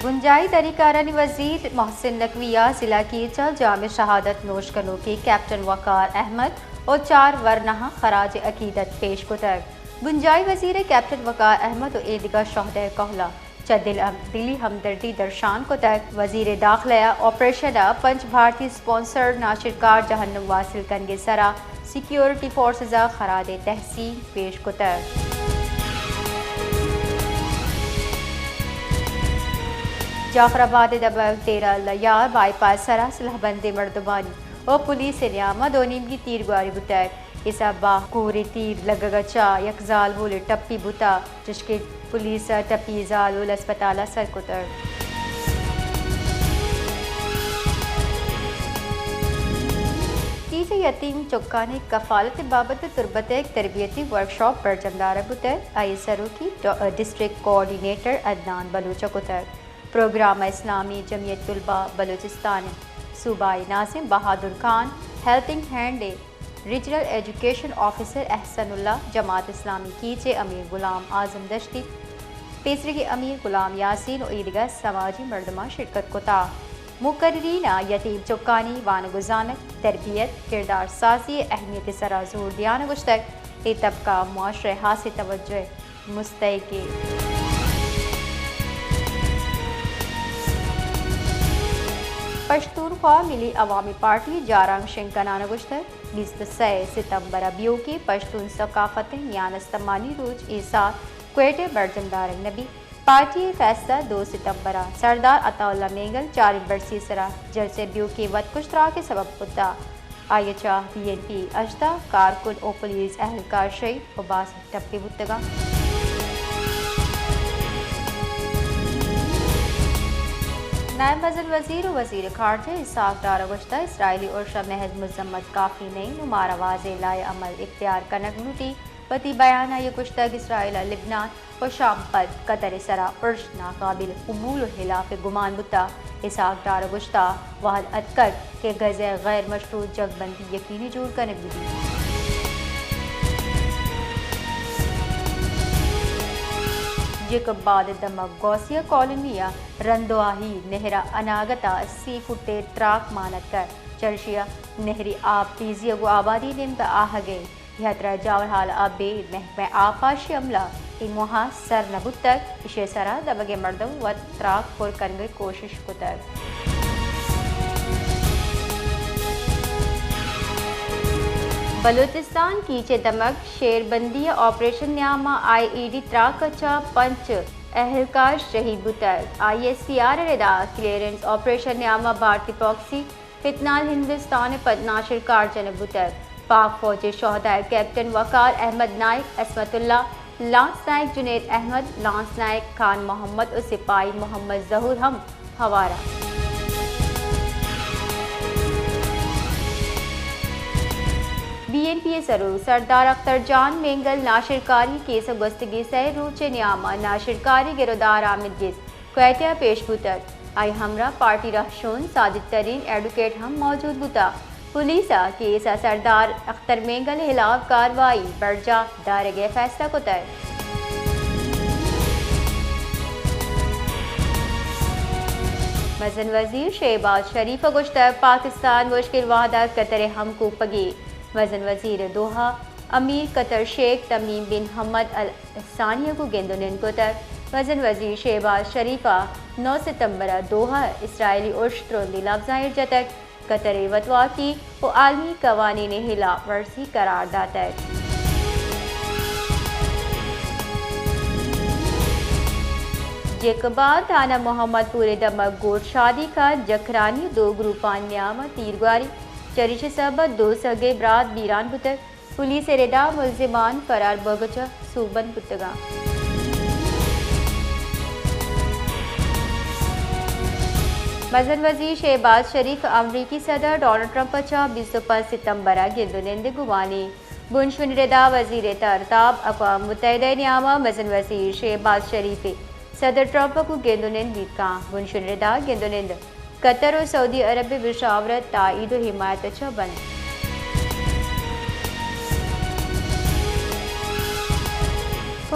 بنجاہی دھنی کارانی وزیر محسن نقوی ءَ ضلع کیچ ءَ جام شہادت نوش کنوکیں کیپٹن وقار احمد ءُ چار ورناہاں خراج عقیدت پیش کتگ۔ بنجاہی وزیر کیپٹن وقار احمد ءُ ایدگہ شہدائے کہول ءَ چہ دل ام-، دلی ہمدردی درشان کتگ۔ وزیر داخلہ ءَ آپریشن ءَ پنچ بھارتی اسپانسرڈ ناشرکار جہنم واصل کنگ ءِ سرا سیکیورٹی فورسز ءَ خراج تحسین پیش کتگ۔ جعفر آباد ءِ دمگ تیرہ لیار بائی پاس ءِ سرا سلاہ بندیں مردمانی ءُ پولیس ءِ نیام ءَ دو نیمگی تیرگواری بوتگ۔ اے سبب ءَ کوریں تیر لگگ ءَ چہ یک زالبولے ٹپی بوتگ، چشکہ پولیس ءَ ٹپی زالبول اسپتال ءَ سر کتگ۔ کیچ ءِ یتیم چکانی کفالت ءِ بابت ءَ تربت ءَ یک تربیتی ورکشاپ برجم دارگ بوتگ، آئی ءِ سروکی ڈ-، ڈسٹرکٹ کوآرڈینیٹر عدنان بلوچ ءَ کتگ۔ پروگرام ءَ اسلامی جمعیت طلبہ بلوچستان ءِ صوبائی ناظم بہادر خان، ہیلپنگ ہینڈ ءِ ریجنل ایجوکیشن آفیسر احسن اللہ، جماعت اسلامی کیچ ءِ امیر غلام اعظم دشتی، پیسریگیں امیر غلام یاسین ءُ ایدگہ سماجی مردماں شرکت کتگ۔ مقررین ءَ یتیم چکانی وانگ ءُ زانگ، تربیت، کردار سازی ءِ اہمیت ءِ سرا زور دیان ءَ گوشتگ، اے طبقہ معاشرہ ءِ ہاسیں توجہ ءِ مستحق ایں۔ پشتونخوا ملی عوامی پارٹی جارانگ شنگ کنان ءَ گوشتگ، بیست ءُ سئے ستمبر ءَ بیوکیں پشتون ثقافت ءِ میان استمانی روچ اے سال کوئٹہ ءَ برجم دارگ نہ بیت۔ پارٹی ءِ فیصلہ دو ستمبر ءَ سردار عطا اللہ مینگل چاریں برسی ءِ سرا جلسہ ءِ بیوکیں وتکش تراک ءِ سبب بوتگ۔ آئی ءَ چہ بی این پی ہژدہ کارکن ءُ پولیس اہلکار شہید ءُ باز ٹپی بوتگ انت۔ نائب مزن وزیر ءُ وزیر خارجہ اسحاق ڈار ءَ گوشتگ، اسرائیلی ارش ءَ محض مذمت کافی نہ انت ءُ مارا واضح لائحہ عمل اختیار کنگ لوٹیت۔ وتی بیان ءَ آئی ءَ گوشتگ، اسرائیل ءَ لبنان ءُ شام پد قطر ءِ سرا ارش ناقابل قبول ءُ خلاف گمان بوتگ۔ اسحاق ڈار ءَ گوشتگ، وہد اتکگ کہ غزہ ءِ غیر مشروط جنگ بندی یقینی جوڑ کنگ بہ بیت۔ جیکب آباد ءِ دمگ غوثیہ کالونی ءَ رندواہی نہر ءِ اناگت ءَ سی فٹیں تراک مان اتکگ، چرشی ءَ نہری آپ تیزی ءَ گوں آبادی نیمگ ءَ آہگ ءَ انت۔ اے ہاترا جاور ہال ءَ ابید محکمہ آبپاشی عملہ اے موہ ءَ سر نہ بوتگ، ایشی ءِ سرا دمگ ءِ مردم وت تراک پر کنگ ءِ کوشش کتگ۔ بلوچستان کیچ ءِ دمگ شیربندی ءِ آپریشن نیام ءَ آئی ای ڈی تراک ءَ چہ پنچ اہلکار شہید بوتگ۔ آئی ایس پی آر ءِ ردا کلیئرنس آپریشن نیام ءَ بھارتی پراکسی فتنال ہندوستان ءِ پد ناشرکار جنگ بوتگ۔ پاک فوج ءِ شہداء کیپٹن وقار احمد نائک، عصمت اللہ، لانس نائک جنید احمد، لانس نائک خان محمد ءُ سپاہی محمد ظہور ہم ہوار انت۔ بی این پی ءِ سروک سردار اختر جان مینگل ناشرکاری کیس ءَ گوستگیں سئے روچ ءِ نیام ءَ ناشرکاری گر ءُ دار آمدگس کوئٹہ ءَ پیش بوتگ۔ آئی ءِ ہمراہ پارٹی رہشون ساجد ترین ایڈووکیٹ ہم موجود بوتگ۔ پولیس ءَ کیس ءَ سردار اختر مینگل ءِ ہلاپ کاروائی برجاہ دارگ ءِ فیصلہ کتگ۔ مزن وزیر شہباز شریف ءَ گوشتگ، پاکستان مشکل وہد ءَ قطر ءِ ہمکوپگی۔ مزن وزیر ءَ دوحہ امیر قطر شیخ تمیم بن حمد ال ثانی ءَ گوں گند ءُ نند کتگ۔ مزن وزیر شہباز شریف ءَ نو ستمبر ءَ دوحہ ءَ اسرائیلی ارش ترندیں لبزاں ایر جتگ، قطر ءِ وتواکی ءُ عالمی قوانین ءِ ہلاپ ورزی قرار داتگ۔ جیکب آباد تھانہ محمد پور ءِ دمگ گوٹھ شادی خان جکھرانی ءِ دو گروپانی نیام ءَ تیرگواری، چریشی ءِ سبب ءَ دو سگے برات بیران بوتگ۔ پولیس ءِ ردا ملزمان فرار بوگ ءَ چہ سوبمند بوتگ انت۔ مزن وزیر شہباز شریف ءَ امریکی صدر ڈونلڈ ٹرمپ ءَ چہ بیست ءُ پنچ ستمبر ءَ گند ءُ نند ءِ گومانی بنشون ءِ ردا وزیر ءِ ترتاب اقوام متحدہ ءِ نیام ءَ مزن وزیر شہباز شریف ءِ صدر ٹرمپ ءَ گوں گند ءُ نند بیت کنت۔ بنشون ءِ ردا گند ءُ نند قطر ءُ سعودی عرب ءِ مشاورت، تائید ءُ حمایت ءَ چہ بنت۔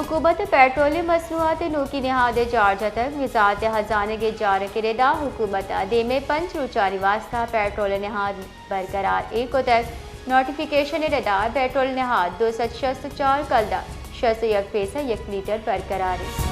حکومت ءَ پیٹرول ءِ مصنوعات ءِ نوکیں نہاد ءِ جار جتگ۔ وزارت خزانگ ءِ جارک ءِ ردا حکومت ءَ دیمے پنچ روچانی واستہ پیٹرول ءِ نہاد برقرار ایر کتگ۔ نوٹیفکیشن ءِ ردا پیٹرول ءِ نہاد دو سد شست ءُ چار کلدار شست ءُ یک پیسہ یک لیٹر برقرار انت۔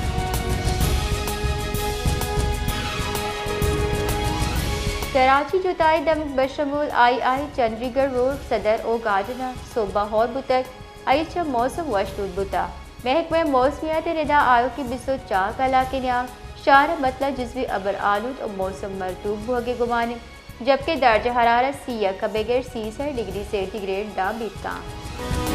کراچی جتائی دمگ بشمول آئی آئی، چندی گڑھ روڈ، صدر ءُ گارڈن ءَ سہب ءَ ہور بوتگ۔ آئی ءَ چہ موسم وش دور بوتگ۔ محکمہ موسمیات ءِ ردا آیوکیں بیست ءُ چار کلاک ءِ نیام شہر ءِ متلا جزوی ابر آلود ءُ موسم مرطوب بوگ ءِ گمان انت، جبکہ درجہ حرارت سی یک ءَ بگر سی سے ڈگری سینٹی گریڈ داں بیت کنت۔